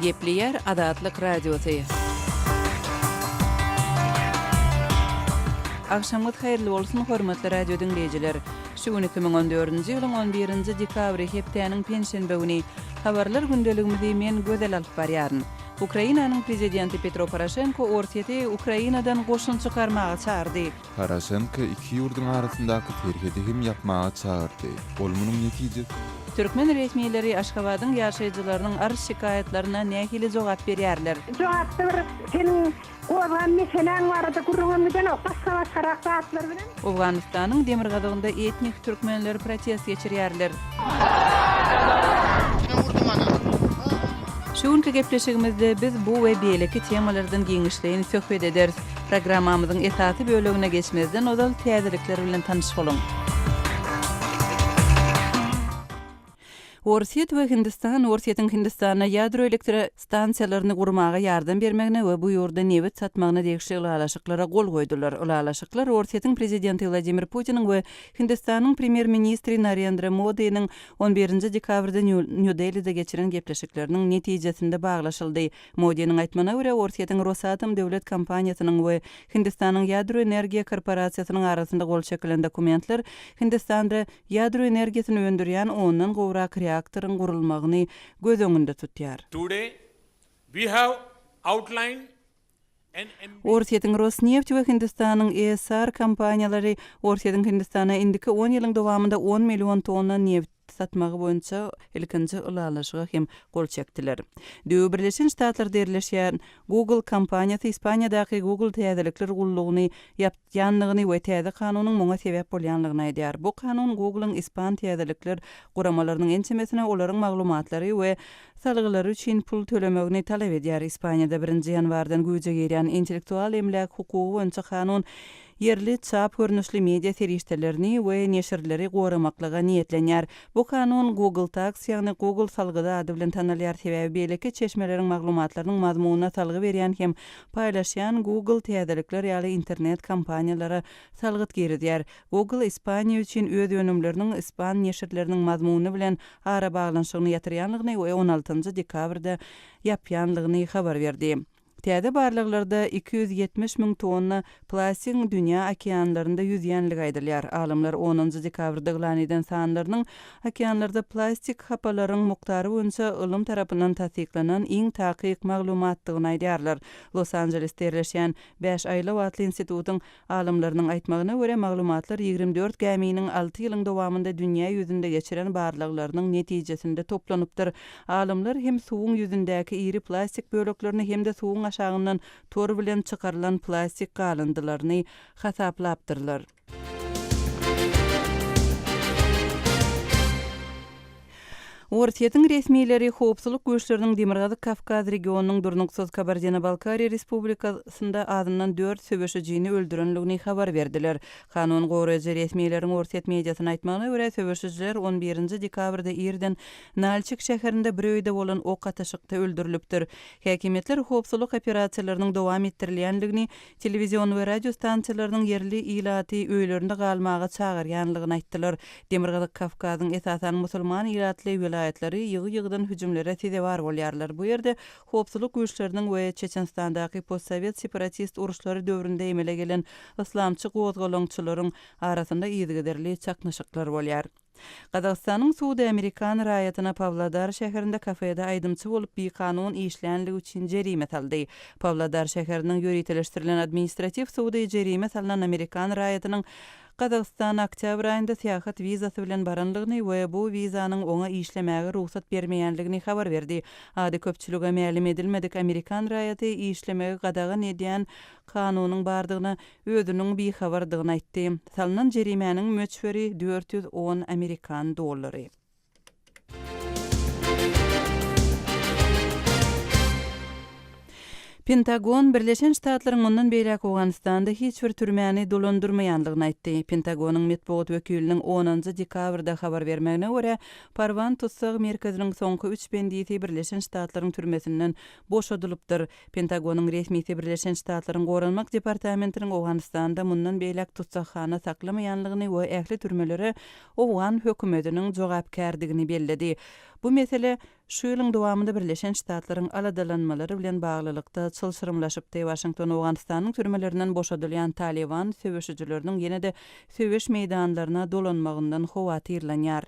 Gepleýär Azatlyk Radiosy. Agşamyňyz haýyrly bolsun, hormatly radio diňleýjiler! Şu gün 2014-nji ýylyň on birinji dekabry, hepdäniň penşenbe güni. Habarlar gündeligimizi men Gözel alyp barýaryn. Ukrainanyň prezidenti Petro Poroşenko Orsýeti Ukrainadan goşun çykarmaga çagyrdy. Poroşenko iki ýurduň arasyndaky serhedi hem ýapmaga çagyrdy. Ol munuň netije. Türkmen resmileri Aşgabadyň ýaşaýjylarynyň arz-şikaýatlaryna nähili jogap berýärler? Jogapda bir seniň gozgan meseläň barada gürrüňem gidenok, başga-başgarak zatlar bilen. Owganystanyň demirgazygynda etnik türkmenler protest geçirýärler. Şu günki gepleşigimizde biz bu we beýleki temalardan giňişleýin söhbet ederis. Programmamyzyň esasy bölegine geçmezden ozal täzelikler bilen tanyş boluň. Orsýet we Hindistan Orsýetiň Hindistanda ýadro elektrostansiýalaryny gurmaga ýardam bermegine we bu ýurda nebit satmagyna degişli ylalaşyklara gol goýdular. Ylalaşyklar Orsýetiň prezidenti Wladimir Putiniň we Hindistanyň premýer-ministri Narendra Modiniň on birinji dekabrda Nýu-Delide geçiren gepleşikleriniň netijesinde baglaşyldy. Modiniň aýtmagyna görä, Orsýetiň Rosatom döwlet kompaniýasynyň we Hindistanyň ýadro energiýa korporasiýasynyň arasynda gol çekilen dokumentler Hindistanda ýadro energiýasyny öndürýän ondan gowrak reaktoryň gurulmagyny göz öňünde tutýar. Today, we have outlined an ambitious. Orsýetiň Rosneft we Hindistanyň Essar kompaniýalary Orsýetiň Hindistana indiki on ýylyň dowamynda on million tonna nebit satmagy boýunça ilkinji ylalaşyga hem gol çekdiler. Döwi Birleşen Ştatlarda ýerleşýän Google kompaniýasy Ispaniýadaky Google täzelikler gullugyny ýapýandygyny we täze kanunyň muňa sebäp bolýandygyny aýdýar. Bu kanun Google-yň ispan täzelikler guramalarynyň ençemesine olaryň maglumatlary we salgylary üçin pul tölemegini talap edýär. Ispaniýada birinji ýanwardan güýje girýän intellektual emläk hukugy boýunça kanun ýerli çap görnüşli media serişdelerini we neşirleri goramaklyga niýetlenýär. Bu kanun Google Tax, ýagny Google salgydy ady bilen tanalýar, sebäbi beýleki çeşmeleriň maglumatlarynyň mazmunyna salgy berýän hem paýlaşýan Google täzelikler ýaly internet kompaniýalara salgyt girizýär. Google Ispaniýa üçin öz önümleriniň ispan neşirleriniň mazmuny bilen arabaglanyşygyny ýatyrýanlygyny we on altynjy dekabrda ýapýanlygyny habar berdi. Täze barlaglarda 270 müň tonna plastigiň dünýä okeanlarynda ýüzýänligi aýdylýar. Alymlar onunjy dekabrda yglan eden sanlarynyň okeanlarda plastik hapalaryň mukdary boýunça ylym tarapyndan tassyklanan iň takyk maglumatdygyny aýdýarlar. Los-Anjelesde ýerleşýän Bäş aýlaw atly institutyň Alymlarynyň aýtmagyna görä, maglumatlar 24 gäminiň alty ýylyň dowamynda dünýä ýüzünde geçiren barlaglarynyň netijesinde toplanypdyr. Alymlar hem suwuň ýüzündäki iri plastik böleklerini hem-de suwuň aşagyndan tor bilen çykarylan plastik galyndylaryny hasaplapdyrlar. Orsýetiň resmileri howpsuzlyk güýçleriniň Demirgazyk Kawkaz regionynyň durnuksyz Kabardino-Balkariýa Respublikasynda azyndan dört söweşijini öldürendigini habar berdiler. Kanun goraýjy resmileriň orsýet mediasyna aýtmagyna görä, söweşijiler on birinji dekabrda irden Nalçik şäherinde bir öýde bolan ok atyşykda öldürilipdir. Häkimiýetler howpsuzlyk operasiýalarynyň dowam etdirilýändigini Telewizion we radio stansiýalarynyň ýerli ilaty öýlerinde galmaga çagyrýanlygyny aýtdylar. Demirgazyk Kawkazyň esasan musulman ilatly welaýatlary ýygy-ýygydan hüjümlere sezewar bolýarlar. Bu ýerde howpsuzlyk güýçleriniň we Çeçenistandaky postsowet separatist uruşlary döwründe emele gelen yslamçy gozgalaňçylaryň arasynda yzygiderli çaknyşyklar bolýar. Gazagystanyň sudy amerikan raýatyna Pawlodar şäherinde kafede aýdymçy bolup bikanun işlänligi üçin jerime saldy. Pawlodar şäheriniň ýöriteleşdirilen administratiw sudy jerime salnan amerikan raýatynyň Gazagystana oktýabr aýynda syýahat wizasy bilen baranlygyny we bu wizanyň oňa işlemäge rugsat bermeýänligini habar berdi. Ady köpçülige mälim edilmedik amerikan raýaty işlemegi gadagan edýän kanunyň bardygyna özüniň bihabardygyny aýtdy. Salnan jerimäniň möçberi 410 amerikan dollary. Pentagon Birleşen Ştatlaryň mundan beýläk Owganystanda hiç bir türmäni dolandyrmaýandygyny aýtdy. Pentagonyň metbugat wekiliniň onunjy dekabrda habar bermegine görä, Parwan tussag merkeziniň soňky üç bendisi Birleşen Ştatlaryň türmesinden boşadylypdyr. Pentagonyň resmisi Birleşen Ştatlaryň Goranmak departamentiniň Owganystanda mundan beýläk tussaghana saklamaýanlygyny we ähli türmelere owgan hökümetiniň jogapkärdigini belledi. Bu mesele şu ýylyň dowamynda Birleşen Ştatlaryň aladalanmalary bilen baglylykda çylşyrymlaşypdy. Waşington Owganystanyň türmelerinden boşadylýan Talyban söweşijileriniň ýene-de söweş meýdanlaryna dolanmagyndan howatyrlanýar.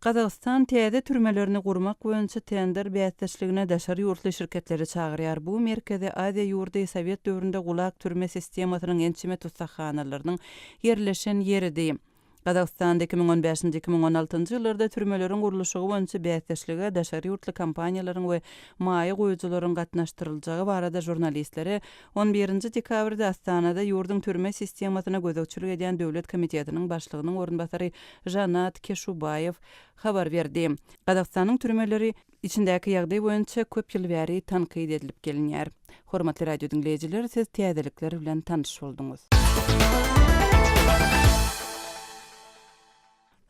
Gazagystan täze türmelerini gurmak boýunça tender bäsdeşligine daşary ýurtly şirketleri çagyrýar. Bu Merkezi Aziýa ýurdy sowet döwründe gulag türme sistemasynyň ençeme tussaghanalarynyň ýerleşen ýeridi. Gazagystanda 2015-nji, 2016-njy ýyllarda türmeleriň gurluşygy boýunça bäsdeşlige daşary ýurtly kompaniýalaryň we maýa goýujylaryň gatnaşdyryljagy barada žurnalistlere on birinji dekabrda Astanada ýurduň türme sistemasyna gözegçilik edýän döwlet komitetiniň başlygynyň orunbasary Žanat Keşubaýew habar berdi. Gazagystanyň türmeleri içindäki ýagdaý boýunça köp ýyl bäri tankyt edilip gelinýär. Hormatly radio diňleýjiler, siz täzelikler bilen tanyş bolduňyz.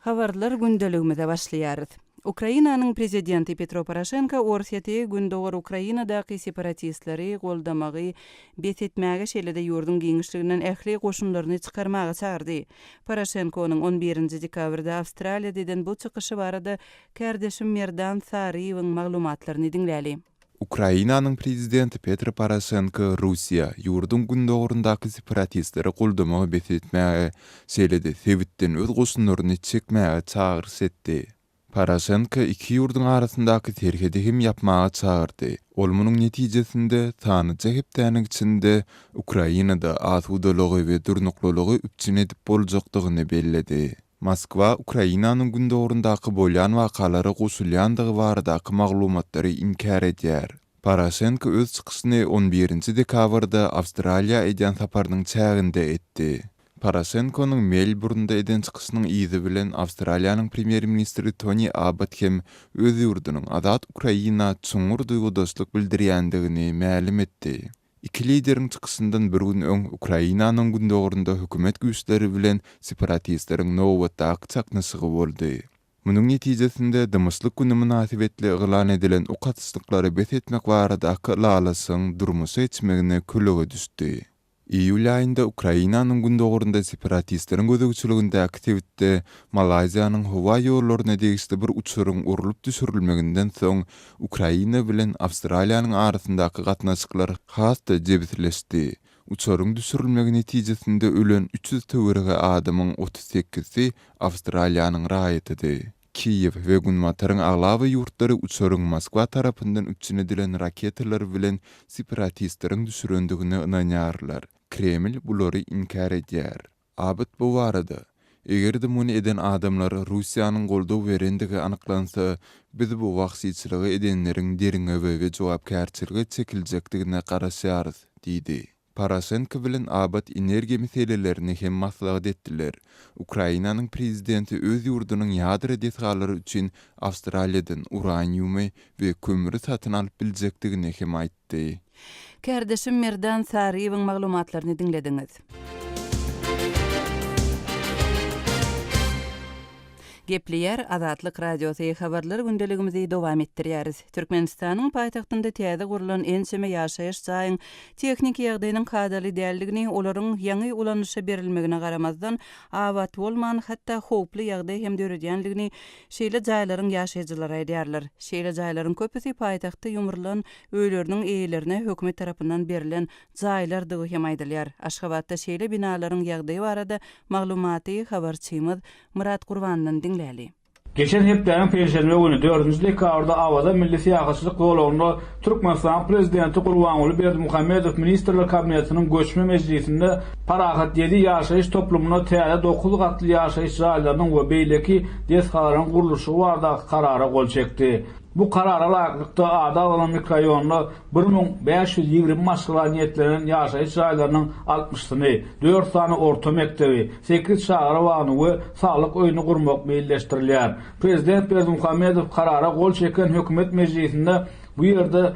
Habarlar gündeligimize başlaýarys. Ukrainanyň prezidenti Petro Poroşenko Orsýeti gündogar Ukrainadaky separatistleri goldamagy bes etmäge, şeýle-de ýurduň giňişliginden ähli goşunlaryny çykarmaga çagyrdy. Poroşenkonyň on birinji dekabrda Awstraliýada eden bu çykyşy barada kärdeşim Merdan Saryýewiň maglumatlaryny diňläli. Ukrainanyň prezidenti Petro Poroşenko Russiýa ýurduň gündogaryndaky separatistleri goldamagy bes etmäge, şeýle-de sebitden öz goşunlaryny çekmäge çagyryş etdi. Poroşenko iki ýurduň arasyndaky serhedi hem ýapmaga çagyrdy. Ol munuň netijesinde sanlyja hepdäniň içinde Ukrainada asudalygy we durnuklylygy üpjün edip boljakdygyny belledi. Moskwa Ukrainanyň gündogaryndaky bolýan wakalara goşulýandygy baradaky maglumatlary inkär edýär. Poroşenko öz çykyşyny on birinji dekabrda Awstraliýa edýän saparynyň çäginde etdi. Poroşenkonyň Melburnda eden çykyşynyň yzy bilen Awstraliýanyň premýer-ministri Toni Abbott hem öz ýurdunyň Azat Ukraina çuňňur duýgudaşlyk bildirýändigini mälim etdi. Iki lideriň çykyşyndan bir gün öň Ukrainanyň gündogarynda hökümet güýçleri bilen separatistleriň nobatdaky çaknyşygy boldy. Munuň netijesinde dymyşlyk güni mynasybetli yglan edilen ok atyşlyklary bes etmek baradaky ylalaşygyň durmuşa geçmegine kölege düşdi. Iýul aýynda Ukrainanyň gündogarynda separatistleriň gözegçiligindäki sebitde Malaýziýanyň howa ýollaryna degişli bir uçaryň urlup düşürilmeginden soň Ukraina bilen Awstraliýanyň arasyndaky gatnaşyklar has-da jebisleşdi. Uçaryň düşürilmegi netijesinde ölen 300 töweregi adamyň 38-si Awstraliýanyň raýatydy. Kiýew we Günbataryň aglaba ýurtlary uçaryň Moskwa tarapyndan üpjün edilen raketalar bilen separatistleriň düşürendigine ynanýarlar. Kreml bulary inkär edýär. Abbott bu barada, Eger-de muny eden adamlara Russiýanyň goldaw berendigi anyklansa, biz bu wagşyçylygy edenleriň derňewe we jogapkärçilige çekiljekdigine garaşýarys diýdi. Poroşenko bilen Abbott energiýa meselelerini hem maslahat etdiler. Ukrainanyň prezidenti öz ýurdunyň ýadro desgalary üçin Awstraliýadan uraniumy we kömri satyn alyp biljekdigini hem aýtdy. Kärdeşim Merdan Saryýewiň maglumatlaryny diňlediňiz. Gepleýär Azatlyk Radiosy, Habarlar gündeligimizi dowam etdirýäris. Türkmenistanyň paýtagtynda täze gurlan ençeme ýaşaýyş jaýyň tehniki ýagdaýynyň kadaly däldigini, olaryň ýaňy ulanyşa berilmegine garamazdan, abat bolman, hatda howply ýagdaý hem döredýändigini şeýle jaýlaryň ýaşaýjylary aýdýarlar. Şeýle jaýlaryň köpüsi paýtagtda ýumrulan öýleriniň eýelerine hökümet tarapyndan berlen jaýlardygy hem aýdylýar. Aşgabatda şeýle binalaryň ýagdaýy barada maglumaty habarçymyz Myrat Gurbandan diňläli. Geçen hepdäniň penşenbe güni, dördünji dekabrda Awaza milli syýahatçylyk zolagynda Türkmenistanyň Prezidenti Gurbanguly Berdimuhamedow Ministrler Kabinetiniň göçme mejlisinde Parahat ýedi ýaşaýyş toplumynda täze dokuz gatly ýaşaýyş jaýlarynyň we beýleki desgalaryň gurluşygy baradaky Karara gol çekdi. Bu Karara laýyklykda, ady agzalan mikroraýonda 1520 maşgala niýetlenen ýaşaýyş jaýlarynyň altmyşsyny, dört sany orta mekdebi, sekiz çagala bagyny we saglyk öýüni gurmak meýilleşdirilýär. Prezident Berdimuhamedow Karara gol çeken hökümet mejlisinde bu ýerde.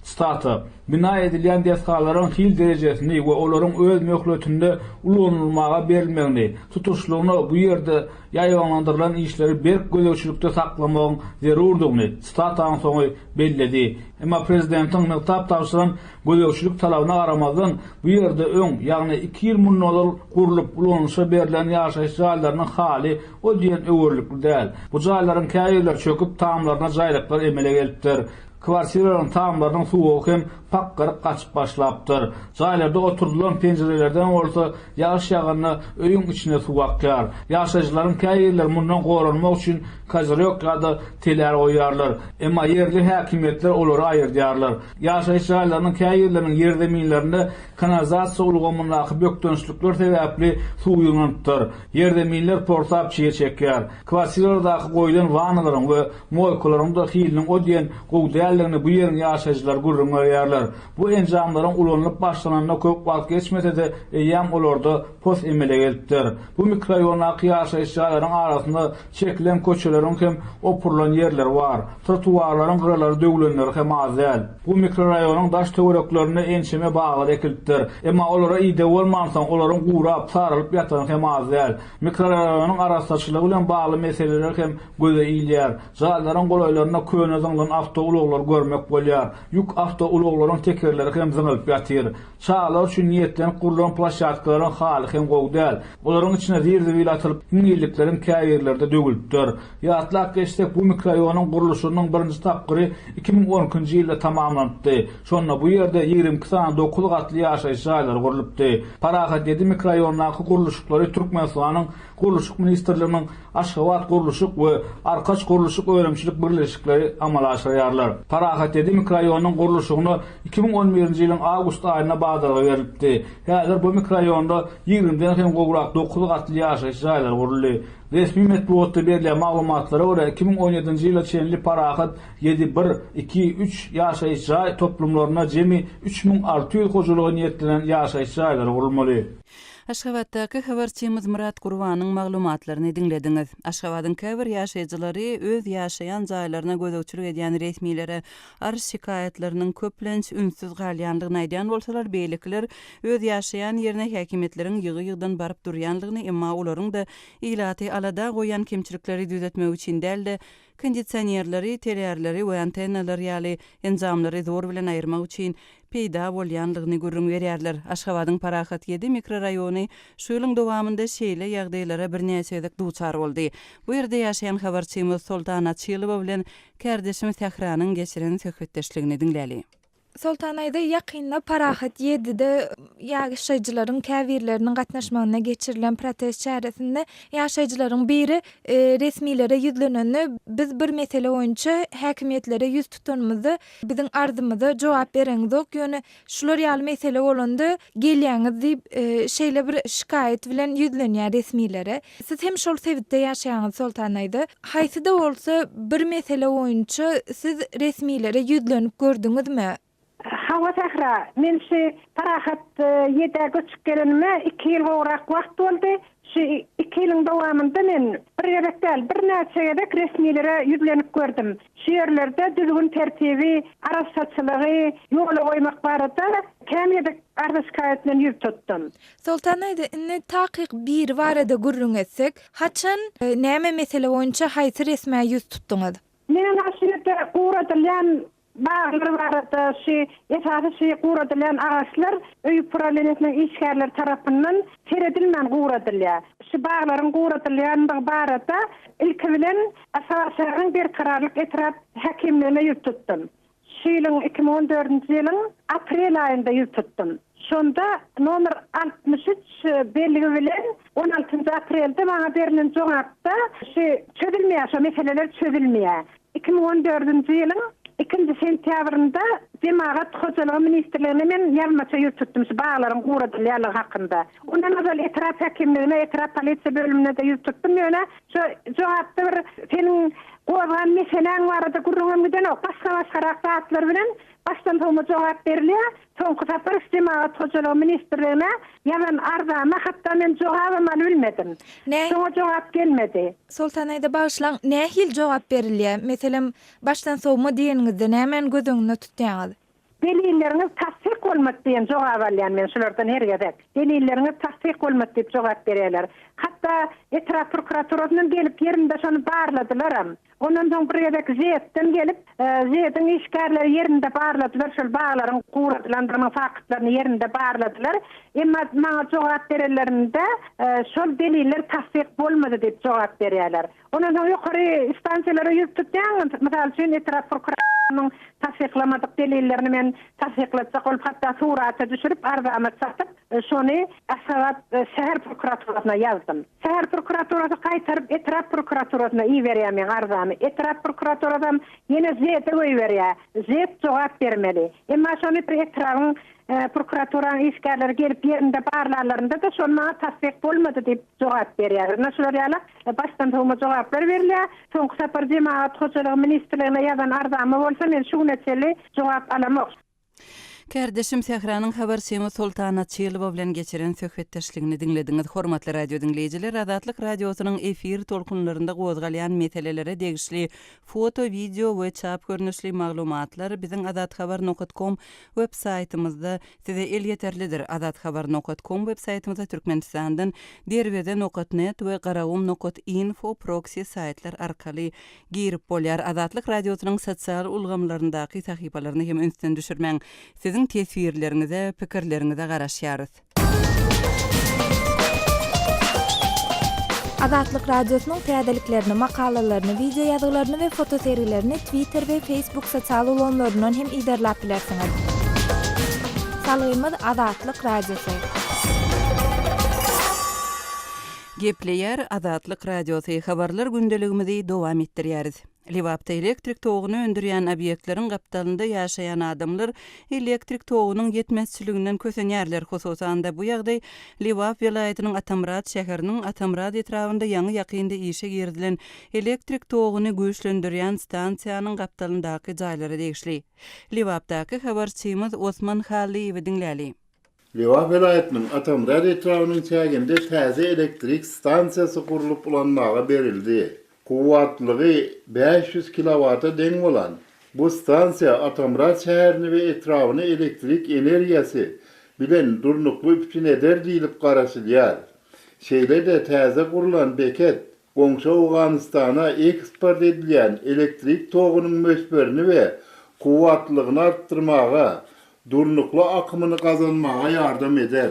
Citata, Bina edilýän desgalaryň hil derejesini we olaryň öz möhletinde ulanylmaga berilmegini, tutuşlygyna bu ýerde ýaýbaňlandyrylan işleri berk gözegçilikde saklamagyň zerurdygyny, sitatanyň soňy, belledi. Emma prezidentiň nygtap tabşyran gözegçilik talabyna garamazdan, bu ýerde öň, ýagny iki ýyl mundan ozal gurlup ulanylyşa berlen ýaşaýyş jaýlarynyň haly o diýen öwerlikli däl. Bu jaýlaryň käbirleri çöküp, tamlaryna jaýryklar emele gelipdir. Kwartiralaryň tamlarynyň suwagy hem pakgaryp gaçyp başlapdyr. Jaýlarda oturdylan penjirelerden bolsa ýagyş ýaganda öýüň içine suw akýar. Ýaşaýjylaryň käbirleri mundan goranmak üçin kozyrýok ýa-da telär goýýarlar. Emma ýerli häkimiýetler olary aýyrdýarlar. Ýaşaýyş jaýlarynyň käbirleriniň ýerzeminlerinde kanalizasiýa ulgamyndaky bökdençlikler sebäpli suw ýygnanypdyr. Ýerzeminler porsap çyg çekýär. Kwartiralardaky goýlan wannalaryň we moýkalaryň-da hiliniň o diýen gowy däldigini bu ýeriň ýaşaýjylary gürrüň berýärler. Bu enjamlaryň ulanylyp başlananyna köp wagt geçmese-de, eýýäm olarda pos emele gelipdir. Bu mikroraýondaky ýaşaýyş jaýlaryň arasynda çekilen köçeleriň hem opurylan ýerleri bar. Trotuarlaryň gyralary döwlenleri hem az däl. Bu mikroraýonyň daş-töwereklerinde ençeme baglar ekilipdir. Emma olara ideg bolmansoň, olaryň gurap, saralyp ýatany hem az däl. Mikroraýonyň arassaçylygy bilen bagly meseleler hem göze ilýär. Jaýlaryň golaýlarynda köne zyňlan awtoulaglary görmek bolýar. Ýük awtoulaglaryň tekerleri hem zyňylyp ýatyr. Çagalar üçin niýetlenip gurlan ploşadkalaryň haly hem gowy däl. Olaryň içine zir-zibil atylyp, hiňňillikleriň käbirleri-de döwülipdir. Ýatlap geçsek, bu mikroraýonyň gurluşygynyň birinji tapgyry 2012-nji ýylda tamamlanypdy. Şonda bu ýerde 22 sany dokuz gatly ýaşaýyş jaýlary gurlupdy. Parahat ýedi mikroraýondaky gurluşyklary Türkmenistanyň Gurluşyk ministrliginiň Aşgabat gurluşyk we Arkaç gurluşyk önümçilik birleşikleri amala aşyrýarlar. Parahat ýedi mikroraýonynyň gurluşygyna 2011-nji ýylyň awgust aýynda badalga berlipdi. Häzir bu mikroraýonda ýigrimiden hem gowrak dokuz gatly ýaşaýyş jaýlary guruldy. Resmi metbugatda berilýän maglumatlara görä, 2017-nji ýyla çenli Parahat ýedi, bir, iki, üç ýaşaýyş jaý toplumlarynda jemi 3600 hojalyga niýetlenen ýaşaýyş jaýlary gurulmaly. Aşgabatdaky habarçymyz Myrat Gurbanyň maglumatlaryny diňlediňiz. Aşgabadyň käbir ýaşaýjylary öz ýaşaýan jaýlaryna gözegçilik edýän resmilere arz-şikaýatlarynyň köplenç ünssüz galýandygyny aýdýan bolsalar, beýlekiler öz ýaşaýan ýerine häkimiýetleriň ýygy-ýygydan baryp durýandygyny, emma olaryň-da ilaty alada goýýan kemçilikleri düzetmek üçin däl-de, kondisionerleri, telärleri we antennalar ýaly enjamlary zor bilen aýyrmak üçin peýda bolýandygyny gürrüň berýärler. Aşgabadyň Parahat ýedi mikroraýony şu ýylyň dowamynda şeýle ýagdaýlara birnäçe gezek duçar boldy. Bu ýerde ýaşaýan habarçymyz Soltan Açylowa bilen kärdeşim Sähranyň geçiren söhbetdeşligini diňläli. Soltan aýda ýakynda Parahat ýedide ýaşaýjylaryň käbirleriniň gatnaşmagynda geçirilen protest çäresinde ýaşaýjylaryň biri resmilere ýüzlenende, biz bir mesele boýunça häkimiýetlere ýüz tutanymyzda biziň arzymyza jogap bereňizok, ýöne şular ýaly mesele bolanda gelýäňiz diýip, şeýle bir şikaýat bilen ýüzlenýär resmilere. Siz hem şol sebitde ýaşaýaňyz Soltan daýza. Haýsy-da bolsa bir mesele boýunça siz resmilere ýüzlenip gördüňizmi? Hawa Sähra, men şu Parahat ýedä göçüp gelenime iki ýyl gowrak wagt boldy. Şu iki ýylyň dowamynda men bir gezek däl, birnäçe gezek resmilere ýüzlenip gördüm. Şu ýerlerde düzgün-tertibi, arassaçylygy ýola goýmak barada kän gezek arza-şikaýat bilen ýüz tutdum. Soltan daýza, indi takyk biri barada gürrüň etsek, haçan, näme mesele boýunça haýsy resmä ýüz tutduňyz? Men şu ýerde guradylýan baglar barada, şu esasy şu guradylýan agaçlar öý uprawleniýesiniň işgärleri tarapyndan seredilmän guradylýar. Şu baglaryň guradylýandygy barada ilki bilen Aşgabat şäheriniň Berkararlyk etrap häkimligine ýüz tutdum. Şu ýylyň, 2014-nji ýylyň aprel aýynda ýüz tutdum. Şonda nomer 63 belgi bilen on altynjy aprelde maňa berlen jogapda şu çözülmeýär, şo meseleler çözülmeýär. 2014-nji ýylyň ikinji sentýabrynda Jemagat hojalygy ministrligine men ýazmaça ýüz tutdum şu baglaryň guradylýanlygy hakynda. Ondan ozal etrap häkimligine, etrap polisiýa bölümine-de ýüz tutdum, ýöne şo jogapda bir seniň gozgan meseläň barada gürrüňem gidenok, başga-başgarak zatlar bilen başdan-sowma jogap berilýär. Soňky sapar şu Jemagat hojalygy ministrligine ýazan arzama hatda men jogabam alybilmedim. Şoňa jogap gelmedi. Soltan aýda bagyşlaň, nähili jogap berilýär? Meselem, başdan sowma diýeniňizde nämäni göz öňünde tutýaňyz? Delilleriňiz tassyk bolmady diýen jogaby alýan men şulardan her gezek. Delilleriňiz tassyk bolmady diýip jogap berýärler. Hatda etrap prokuraturasyndan gelip ýerinde şony barladylaram. Ondan soň bir gezek ŽED-den gelip, ŽED-iň işgärleri ýerinde barladylar, şol baglaryň guradylandygynyň faktlaryny ýerinde barladylar. Emma maňa jogap berenlerinde şol deliller tassyk bolmady diýip jogap berýärler. Ondan soň ýokary instansiýalara ýüz tutýaň, mysal üçin etrap prokurorynyň tassyklamadyk delillerini men tassyklatjak bolup hatda surata düşürip arzama çatyp, şony Aşgabat şäher prokuraturasyna ýazdym. Şäher prokuraturasy gaýtaryp etrap prokuraturasyna iberýär meň arzamy. Etrap prokuraturasam ýene ŽED-e goýberýär. ŽED jogap bermeli. Emma şony bir etrabyň prokuraturanyň işgärleri gelip ýerinde barlanlarynda-da şol maňa tassyk bolmady diýip jogap berýär. Ynha şular ýaly başdan sowma jogaplar berilýär. Soňky sapar Jemagat hojalygy ministrligine ýazan arzama bolsa men şu güne çenli jogap alamok. Kärdeşim Sähranyň habarçymyz Soltan Açylowa bilen geçiren söhbetdeşligini diňlediňiz. Hormatly radio diňleýjiler, Azatlyk Radiosynyň efir tolkunlarynda gozgalýan meselelere degişli foto, wideo we çap görnüşli maglumatlar biziň azathabar nokat kom web saýtymyzda size elýeterlidir. Azathabar nokat kom web saýtymyza Türkmenistandan Derweze nokat net we Garagum nokat info proksi saýtlar arkaly Girip bolýar. Azatlyk Radiosynyň sosial ulgamlaryndaky sahypalaryny hem ünsden düşürmäň. Siziň teswirleriňize, pikirleriňize garaşýarys. Azatlyk Radiosynyň täzeliklerini, makalalaryny, wideo ýazgylaryny we fotosergilerini Twitter we Facebook sosial ulgamlaryndan hem yzarlap bilersiňiz. Salgymyz Azatlyk Radiosy. Gepleýär Azatlyk Radiosy, Habarlar gündeligimizi dowam etdirýäris. Lebapda elektrik toguny öndürýän obýektleriň gapdalynda ýaşaýan adamlar elektrik togunyň ýetmezçiliginden kösenýärler. Hususan-da, bu ýagdaý Lebap welaýatynyň Atamyrat şäheriniň Atamyrat etrabynda ýaňy-ýakynda işe girizilen elektrik toguny güýçlendirýän stansiýanyň gapdalyndaky jaýlara degişli. Lebapdaky habarçymyz Osman Hallyýewi diňläli. Lebap welaýatynyň Atamyrat etrabynyň çäginde täze elektrik stansiýasy gurlup ulanmaga berildi. Kuwwatlygy 500 kilowata deň bolan bu stansiýa Atamyrat şäherini we etrabyny elektrik energiýasy bilen durnukly üpjün eder diýlip garaşylýar. Şeýle-de täze gurlan beket Goňşy Owganystana eksport edilýän elektrik togunyň möçberini we kuwwatlylygyny artdyrmaga, durnukly akymyny gazanmaga ýardam eder.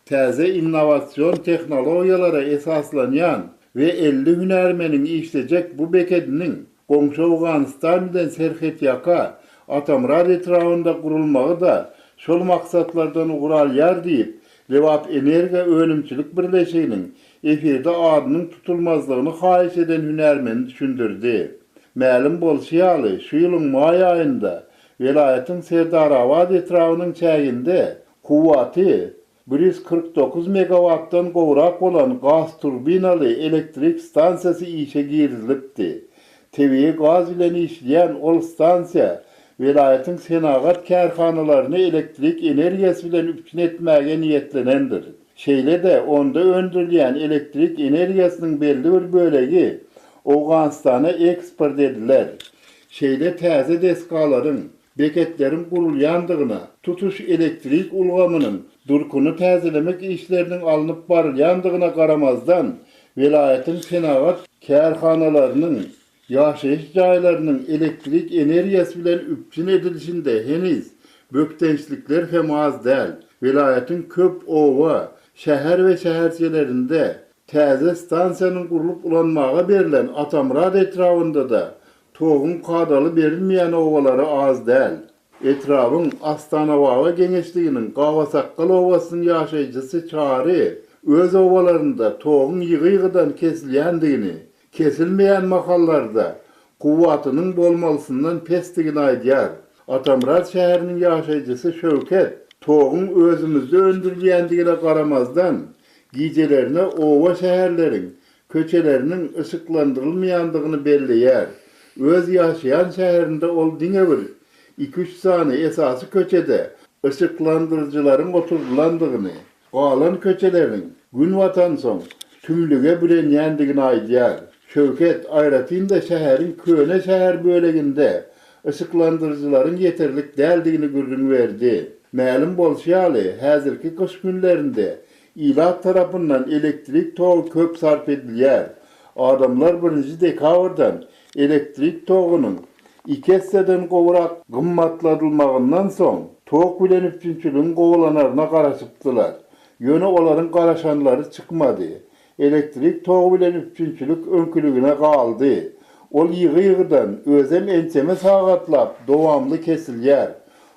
Täze innowasion tehnologiýalara esaslanýan we 50 hünärmeniň işlejek bu bekediniň goňşy Owganystan bilen serhetýaka Atamyrat etrabynda gurulmagy-da şol maksatlardan ugur alýar diýip, Lebapenergo önümçilik birleşiginiň efirde adynyň tutulmazlygyny haýyş eden hünärmeni düşündirdi. Mälim bolşy ýaly, şu ýylyň maý aýynda welaýatyň Serdarabat etrabynyň çäginde kuwwaty 149 megawatdan gowrak bolan gazturbinaly elektrik stansiýasy işe girizilipdi. Tebigy gaz bilen işleýän ol stansiýa welaýatyň senagat kärhanalaryny elektrik energiýasy bilen üpjün etmäge niýetlenendir. Şeýle-de, onda öndürilýän elektrik energiýasynyň belli bir bölegi Owganystana eksport ediler. Şeýle täze desgalaryň, beketleriň gurulýandygyna, tutuş elektrik ulgamynyň durkuny täzelemek işleriniň alnyp barylýandygyna garamazdan, welaýatyň senagat kärhanalarynyň Ýaşaýyş jaýlarynyň elektrik energiýasy bilen üpjün edilişinde heniz bökdençlikler hem az däl. Welaýatyň köp oba, şäher we şäherçelerinde, täze stansiýanyň gurlup ulanmaga berlen Atamyrat etrabynda-da toguň kadaly berilmeýän obalary az däl. Etrabyň Astanababa geňeşliginiň Gabasakgal obasynyň ýaşaýjysy Çary öz obalarynda toguň ýygy-ýygydan kesilýändigini, kesilmeýän mahallarda kuwwatynyň bolmalysyndan pesdigini aýdýar. Atamyrat şäheriniň ýaşaýjysy Şöwket toguň özümizde öndürilýändigine garamazdan, gijelerine oba-şäherleriň köçeleriniň yşyklandyrylmaýandygyny belleýär. Öz ýaşaýan şäherinde ol diňe bir iki-üç sany esasy köçede yşyklandyryjylaryň oturdylandygyny, galan köçeleriň Gün batansoň tümlüge bürenýändigini aýdýar. Şöwket, aýratyn-da şäheriň köne şäher böleginde. yşyklandyryjylaryň ýeterlik däldigini gürrüň berdi. Mälim bolşy ýaly, häzirki gyş günlerinde ilat tarapyndan elektrik togy köp sarp edilýär. Adamlar birinji dekabrdan elektrik togunyň iki esseden gowrak gymmatladylmagyndan soň, tok bilen üpjünçiligiň gowulanaryna garaşypdylar. Ýöne olaryň garaşanlary çykmady. Elektrik togy bilen üpjünçilik öňküligine galdy. Ol ýygy-ýygydan, özem ençeme sagatlap dowamly kesilýär.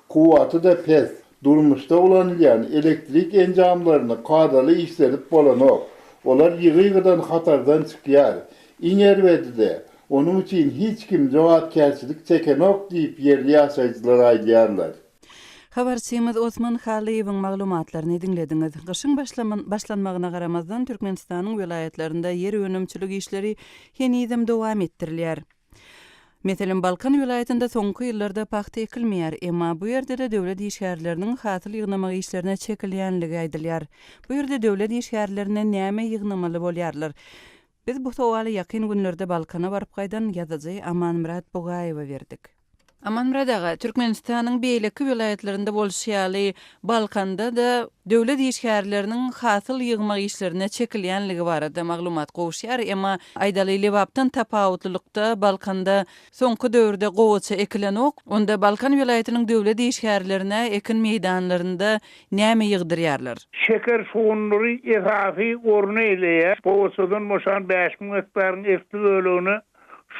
Kuwwaty-da pes. Durmuşda ulanylýan elektrik enjamlaryny kadaly işledip bolanok. Olar ýygy-ýygydan hatardan çykýar. Iň erbedi-de, onuň üçin hiç kim jogapkärçilik çekenok diýip ýerli ýaşaýjylar aýdýarlar. Habarçymyz Osman Hallyýewiň maglumatlaryny diňlediňiz. Gyşyň başlanmagyna garamazdan, Türkmenistanyň welaýatlarynda ýer önümçilik işleri henizem dowam etdirilýär. Meselem, Balkan welaýatynda soňky ýyllarda pagta ekilmeýär, emma bu ýerde-de döwlet işgärleriniň hasyl ýygnamak işlerine çekilýänligi aýdylýar. Bu ýerde döwlet işgärlerinden näme ýygnamaly bolýarlar? Biz bu sowaly ýakyn günlerde Balkana baryp gaýdan ýazyjy Amanmyrat Bugaýewe berdik. Amanmyrat aga, Türkmenistanyň beýleki welaýatlarynda bolşy ýaly, Balkanda-da döwlet işgärleriniň hasyl ýygmak işlerine çekilýänligi barada maglumat gowuşýar. Emma, aýdaly, Lebapdan tapawutlylykda, Balkanda soňky döwürde gowaça ekilenok. Onda Balkan welaýatynyň döwlet işgärlerine ekin meýdanlarynda näme ýygdyrýarlar? Şeker şugundyry esasy orny eýleýär. Gowaçadan boşan 5000 gektaryň esli bölegine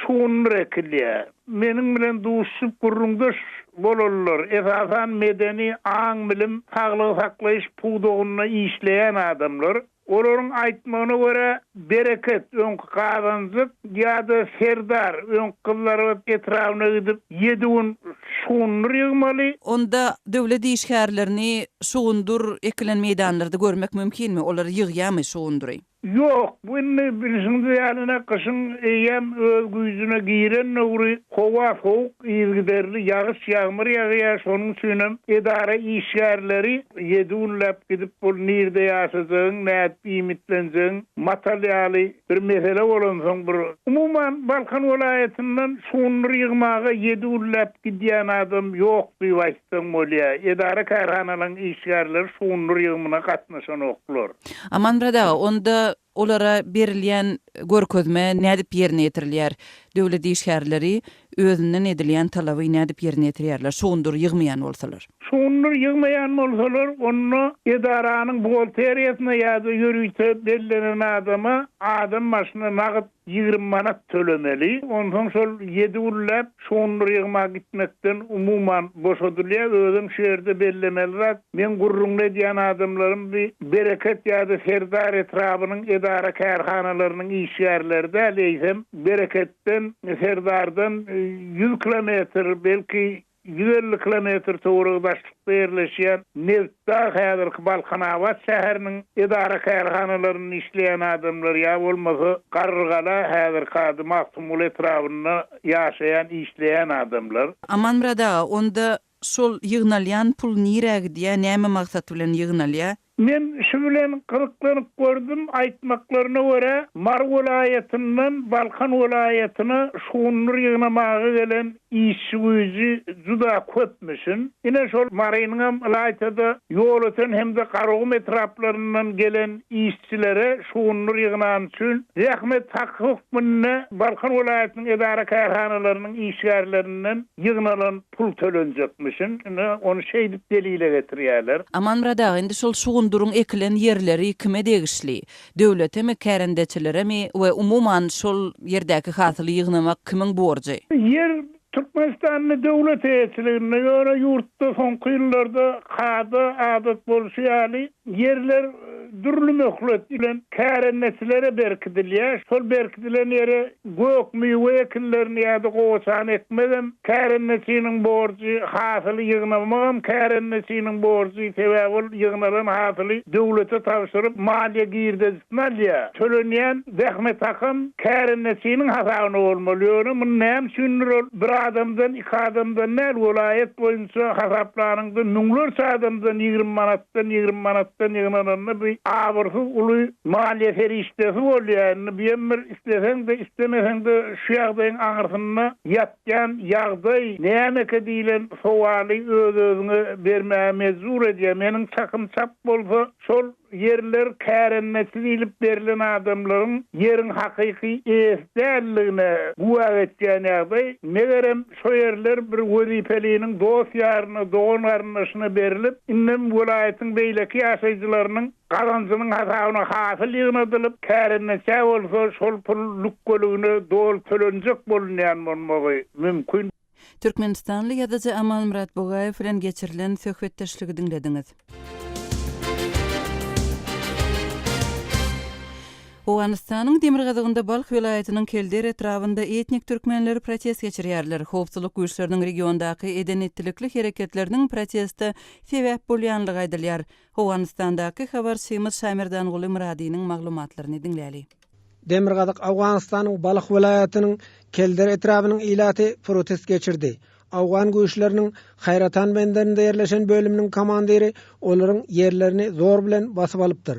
şugundyr ekilýär. Meniň bilen duşuşyp gürrüňdeş bolanlar, esasan medeni, aň-bilim, saglygy saklaýyş pudagynda işleýän adamlar. Olaryň aýtmagyna görä, Bereket, öňki Gazanjyk, ýa-da Serdar, öňki Gyzlarbat etrabyna gidip, ýedi gün şugundyr ýygmaly. Onda döwlet işgärlerini şugundyr ekilen meýdanlarda görmek mümkinmi? Olar ýygýarmy şugundyry? Ýok, bu indi bilşiňiz ýaly ine gyşyň eýýäm öz güýjüne giren döwri, howa sowuk, yzygiderli ýagyş, ýagmyr ýagýar, şonuň üçinem edara işgärleri ýedi günläp gidip bul nirde ýaşajagyň, nädip iýmitlenjegiň matal ýaly bir mesele bolansoň bir Umuman Balkan welaýatyndan şugundyr ýygmaga ýedi günläp gidýän adam ýok diýip aýtsaň bolýar. Edara-kärhanalaryň işgärleri şugundyr ýygymyna gatnaşanoklar. Amanmyrat aga, onda olara berilýän görkezme nädip ýerine ýetirilýär? Döwlet işgärleri özünden edilýän talaby nädip ýerine ýetirýärler, şugundyr ýygmaýan bolsalar? Şugundyr ýygmaýan bolsalar, onda edaranyň buhgalteriýasyna ýa-da ýörite bellenen adama adam başyna nagt 20 manat tölemeli. Onsoň şol ýedi günläp şugundyr ýygma gitmekden umuman boşadylýar. Özem şu ýerde bellemeli zat, meň gürrüňini edýän adamlarym bi Bereket ýa-da Serdar etrabynyň edara-kärhanalarynyň işgärleri däl, eýsem Bereketden, Serdardan ýüz kilometr, belki 150 kilometr töweregi daşlykda ýerleşýän Nebitdag häzirki Balkanabat şäheriniň edara-kärhanalarynda işleýän adamlar ýa bolmasa Garrygala häzirki ady Magtymguly etrabynda ýaşaýan, işleýän adamlar. Amanmyrat aga, onda şol ýygnalýan pul nirä gidýär, näme maksat bilen ýygnalýar? Men şu bilen gyzyklanyp gördüm, aýtmaklaryna görä, Mary welaýatyndan Balkan welaýatyna şugundyr ýygnamaga gelen işçi güýji juda köpmüşin. Ine şol Marynyňam ylaýta-da Ýolöten hem-de Garagum etraplaryndan gelen işçilere şugundyr ýygnany üçin zähmet haky hökmünde Balkan welaýatynyň edara-kärhanalarynyň işgärlerinden ýygnalan pul tölenjekmişin. Ine, ony şeýdip delile getirýärler. Amanmyrat aga, indi şol şugundyryň ekilen ýerleri kime degişli? Döwletemi, kärendeçileremi we umuman şol ýerdäki hasyly ýygnamak kimiň borjy? Ýer Türkmenistanda döwlet eýeçiliginde, ýöne ýurtda soňky ýyllarda kada, adat bolşy ýaly, ýerler dürli möhlet bilen kärendeçilere berkidilýär. Şol berkidilen ýere gök-miwe ekinlerini ýa-da gowaçany ekmegem kärendeçiniň borjy, hasyly ýygnamagam kärendeçiniň borjy, sebäbi ol ýygnalan hasyly döwlete tabşyryp, maliýe girdejisini alýar. Tölenýän zähmet hakam kärendeçiniň hasabyna bolmaly. Ýöne muny näme üçindir ol bir adamdan, iki adamdan däl, welaýat boýunça hasaplanyňda müňlerçe adamdan 20 manatdan, 20 manatdan. ilatdan ýygnananda bu abyrsyz uly maliýe serişdesi bolýar. Indi bu hem bir isleseň-de, islemeseň-de şu ýagdaýyň aňyrsynda ýatýan ýagdaý nämeke diýlen sowaly öz-özüňe bermäge mejbur edýär. Meniň çakym çap bolsa, şol ýerler kärendeçi diýlip berlen adamlaryň ýeriň hakyky eýesi däldigine güwä geçýän ýagdaý. Megerem, şo ýerler bir wezipeliniň dost-ýaryna, dogan-garyndaşyna berlip, indem welaýatyň beýleki ýaşaýjylarynyň gazanjynyň hasabyna hasyl ýygnadylyp, kärendeçä bolsa şol pul lükgeligine doly tölenjek bolunýan bolmagy mümkin. Türkmenistanly ýazyjy Amanmyrat Bugaýew bilen geçirilen söhbetdeşligi diňlediňiz. Owganystanyň demirgazygynda Balh welaýatynyň Kelder etrabynda etnik türkmenler protest geçirýärler. Howpsuzlyk güýçleriniň regiondaky eden-etdilikli hereketleriniň proteste sebäp bolýanlygy aýdylýar. Owganystandaky habarçymyz Şamerdanguly Myradynyň maglumatlaryny diňläli. Demirgazyk Owganystanyň Balh welaýatynyň Kelder etrabynyň ilaty protest geçirdi. Owgan güýçleriniň Haýratan benderinde ýerleşen bölüminiň komandiri olaryň ýerlerini zor bilen basyp alypdyr.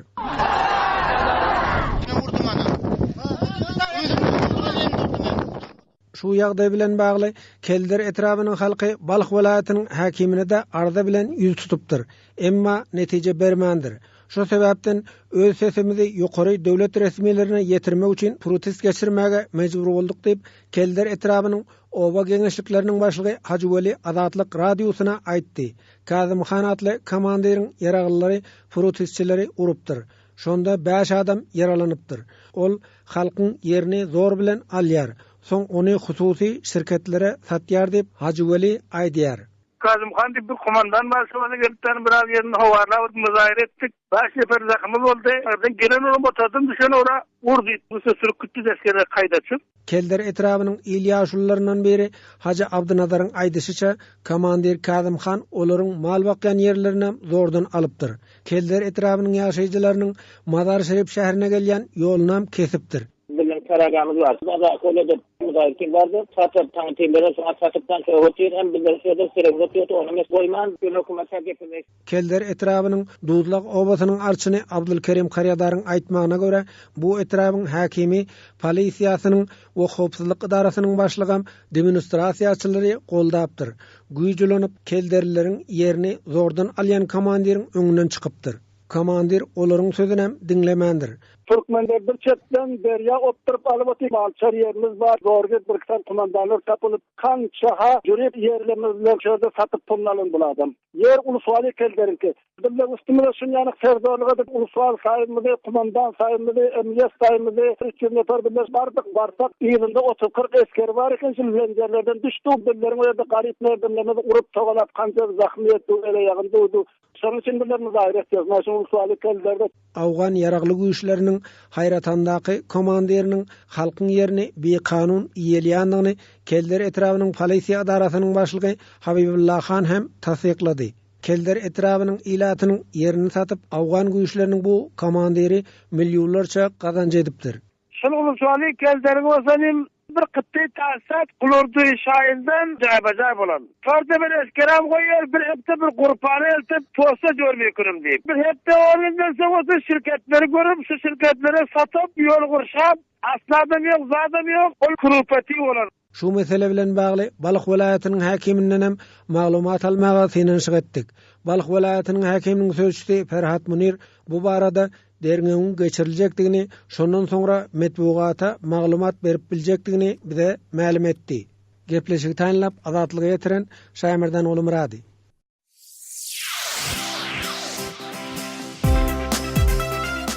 Şu ýagdaý bilen bagly Kelder etrabynyň halky Balh welaýatynyň häkimine-de arza bilen ýüz tutupdyr. Emma netije bermändir. Şu sebäpden öz sesimizi ýokary döwlet resmilerine ýetirmek üçin protest geçirmäge mejbur bolduk diýip, Kelder etrabynyň oba geňeşlikleriniň başlygy Hajyweli Azatlyk Radiosyna aýtdy. Kazym han atly komandiriň ýaraglylary protestçileri urupdyr. Şonda bäş adam ýaralanypdyr. Ol halkyň ýerini zor bilen alýar, soň ony hususy şirketlere satýar diýip, Hajyweli aýdýar. Kazym han diýip bir komandan bar, şo bada gelip däni biraz ýerini howarlap bir müzaýere etdik. Bäş nefer zahymyz boldy. Birden gelen olam otardan düşen ora urdy. Üstüne sürüp gitdi esgerler kaýdaçyp. Kelder etrabynyň il ýaşulularyndan biri Hajy Abdynazaryň aýdyşyça, komandir Kazym han olaryň mal bakýan ýerlerinem zordan alypdyr. Kelder etrabynyň ýaşaýjylarynyň Mazar-Şerif şäherine gelýän ýolunam kesipdir. Biziň karagamyz bar. Bazar köle-de Muzaýyr kim bardy. Satyp, taňy şoňa satypdan şo otyr. Hem bizler şu ýerde seredip otyrdy. Onam es goýman, ýöne hökümet-ä gepini. Kelder etrabynyň Duzlak obasynyň arçyny Abdylkerim Karýadaryň aýtmagyna görä, bu etrabyň häkimi, polisiýasynyň we howpsuzlyk edarasynyň başlygam demonstrasiýaçylary goldapdyr. Güýç ulanyp, kelderlileriň ýerini zordan alýan komandiriň öňünden çykypdyr. Komandir olaryň sözünem diňlemändir. Türkmenler bir çetden derýa opduryp alyp otyr, malçar ýerimiz bar, zorga birki sany kumandanlar tapylyp, kança-ha jürip ýerlerimiz bilen şu ýerde satyp puluny alan bul adam. Ýer uluswaly kelderiňki. Bizler üstümize şunýanyk serdorlyk edip uluswal saýymyzy, kumandan saýymyzy, emniýet saýymyzy, 300 nefer bizler bardyk, barsak yzynda otuz-kyrk esgeri bar eken, şul zenjerlerden düşdi, bizleriň o ýerde garyp merdemlerimizi urup togalap kança zahmy ýetdi, el-aýagyny döwdi. Şonuň üçin bizler müzahire etýäris. Mana şu uluswaly kelderde. Owgan ýaragly güýçleriniň Haýratandaky komandiriniň halkyň ýerini bikanun iýelýändigini Kelder etrabynyň polisiýa edarasynyň başlygy Habibulla han hem tassyklady. Kelder etrabynyň ilatynyň ýerini satyp, owgan güýçleriniň bu komandiri millionlarça gazanç edipdir. Şol uluswaly Kelderiň bolsa nim bir gytdy taşsat gulardy şaýyndan jaýba-jaý bolan. Torda bir esgerem goýýar, bir hepde bir gurpany eltip posta görmeýkünim diýip. Bir hepde on günden soň bolsa şirketleri görüp, şu şirketlere satyp, ýol gurşap, asladam ýok, zadam ýok, ol krupeti bolan. Şu mesele bilen bagly Balh welaýatynyň häkimindenem maglumat almaga synanyşyk etdik. Balh welaýatynyň häkiminiň sözçüsi Ferhat Munir bu barada derňewiň geçiriljekdigini, şondan soňra metbugata maglumat berip biljekdigini bize mälim etdi. Gepleşigi taýynlap Azatlyga ýetiren Şaýmerdanguly Myrady.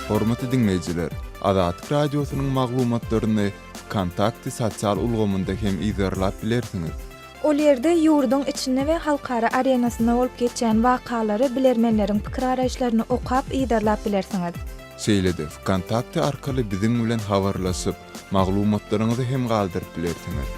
Hormatly diňleýjiler, Azatlyk Radiosynyň maglumatlaryny Wkontakte sosial ulgamynda hem yzarlap bilersiňiz. Ol ýerde ýurduň içinde we halkara arenasynda bolup geçýän wakalary, bilermenleriň pikir-garaýyşlaryny okap, yzarlap bilersiňiz. Şeýle-de, Wkontakte arkaly biziň bilen habarlaşyp, maglumatlaryňyzy hem galdyryp bilersiňiz.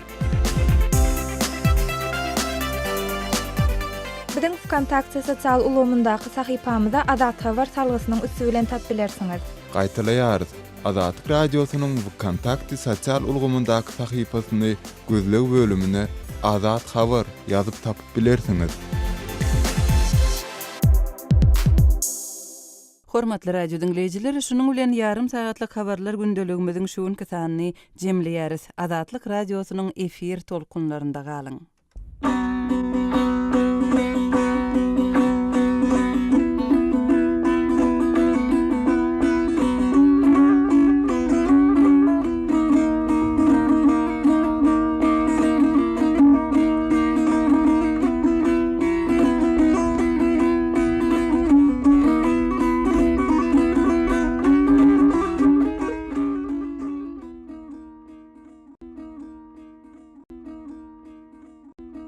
Biziň Wkontakte sosial ulgamyndaky sahypamyza Azathabar salgysynyň üsti bilen tap bilersiňiz. Gaýtalaýarys, Azatlyk Radiosynyň Wkontakte sosial ulgamyndaky sahypasyny gözleg bölümine Azat Habar ýazyp tapyp bilersiňiz. Hormatly radio diňleýjiler, şunuň bilen ýarym sagatlyk habarlar gündeligimiziň şu günki sanyny jemleýäris. Azatlyk Radiosynyň efir tolkunlarynda galyň.